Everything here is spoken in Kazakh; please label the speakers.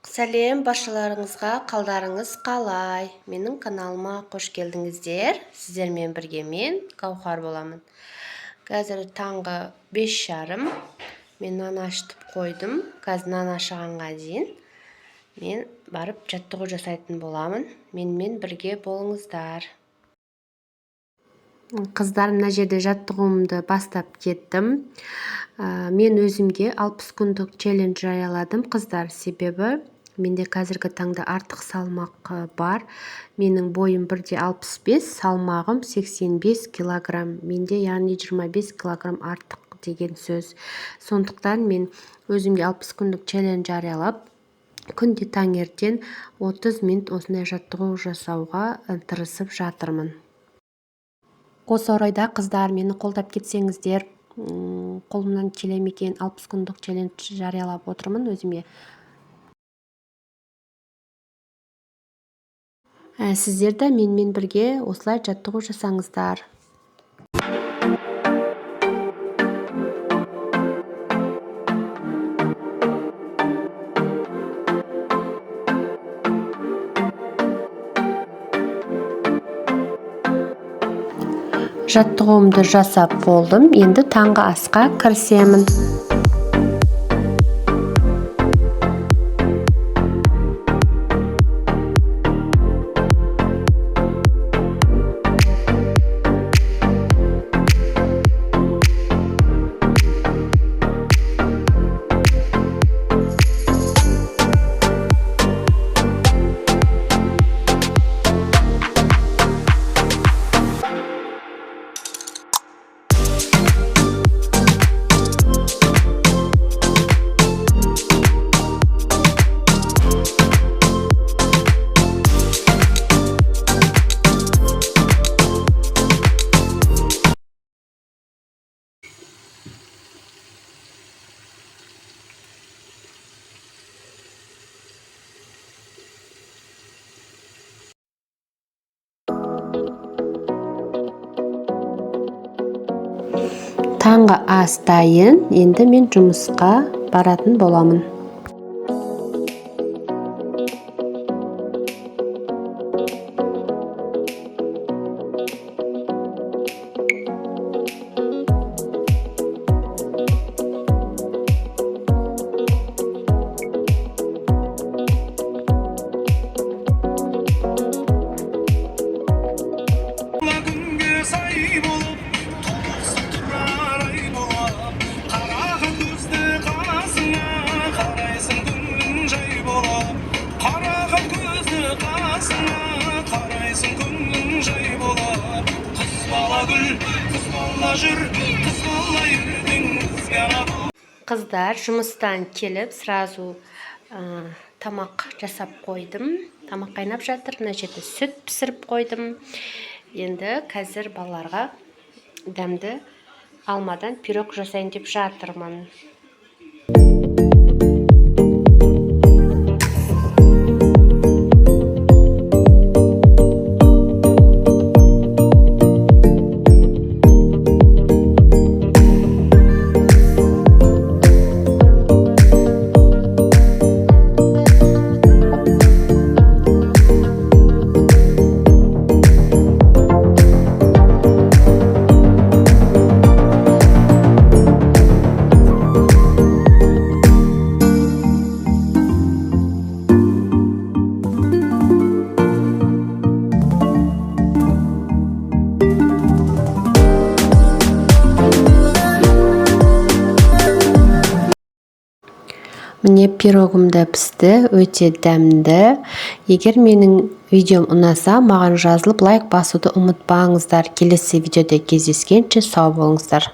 Speaker 1: Сәлем баршаларыңызға, қалдарыңыз қалай? Менің каналыма қош келдіңіздер. Сіздермен бірге мен Гауһар боламын. Қазір таңғы 5:30. Мен нан ашытып қойдым. Қазір нан ашығанға дейін мен барып жаттығу жасайтын боламын. Менімен бірге болыңыздар. Қыздар, мына жерде жаттығуымды бастап кеттім. Мен өзімге 60 күндік челлендж жарияладым, қыздар, себебі менде қазіргі таңда артық салмақ бар. Менің бойым 1,65, салмағым 85 килограмм. Менде, яғни, 25 килограмм артық деген сөз. Сондықтан мен өзімге 60 күндік челлендж жариялап, күнде таңертең 30 минут осындай жаттығу жасауға тырысып жатырмын. Осы орайда, қыздар, мені қолдап кетсеңіздер, қолымнан келе ме екен, 60 күндік челлендж жариялап отырмын өзіме. Сіздер де менімен бірге осылай жаттығу жасаңыздар. Жаттығуымды жасап болдым, енді таңғы асқа кірісемін. Таңғы ас дайын, енді мен жұмысқа баратын боламын.
Speaker 2: Күнге сай болып, толықсып тұрар ай болып, қараған көзді қасыңа қарайсың көңілің жай болып, қараған көзді қасыңа қарайсың көңілің жай болып. Қыз бала гүл, қыз бала жүр, қыз бала ертең бізге ана.
Speaker 1: Қыздар, жұмыстан келіп, сразу тамақ жасап қойдым. Тамақ қайнап жатыр. Мына жерде сүт пісіріп қойдым. Енді қазір балаларға дәмді алмадан пирог жасайын деп жатырмын. Міне, пирогым да пісті, өте дәмді. Егер менің видеом ұнаса, маған жазылып, лайк басуды ұмытпаңыздар. Келесі видеода кездескенше сау болыңыздар.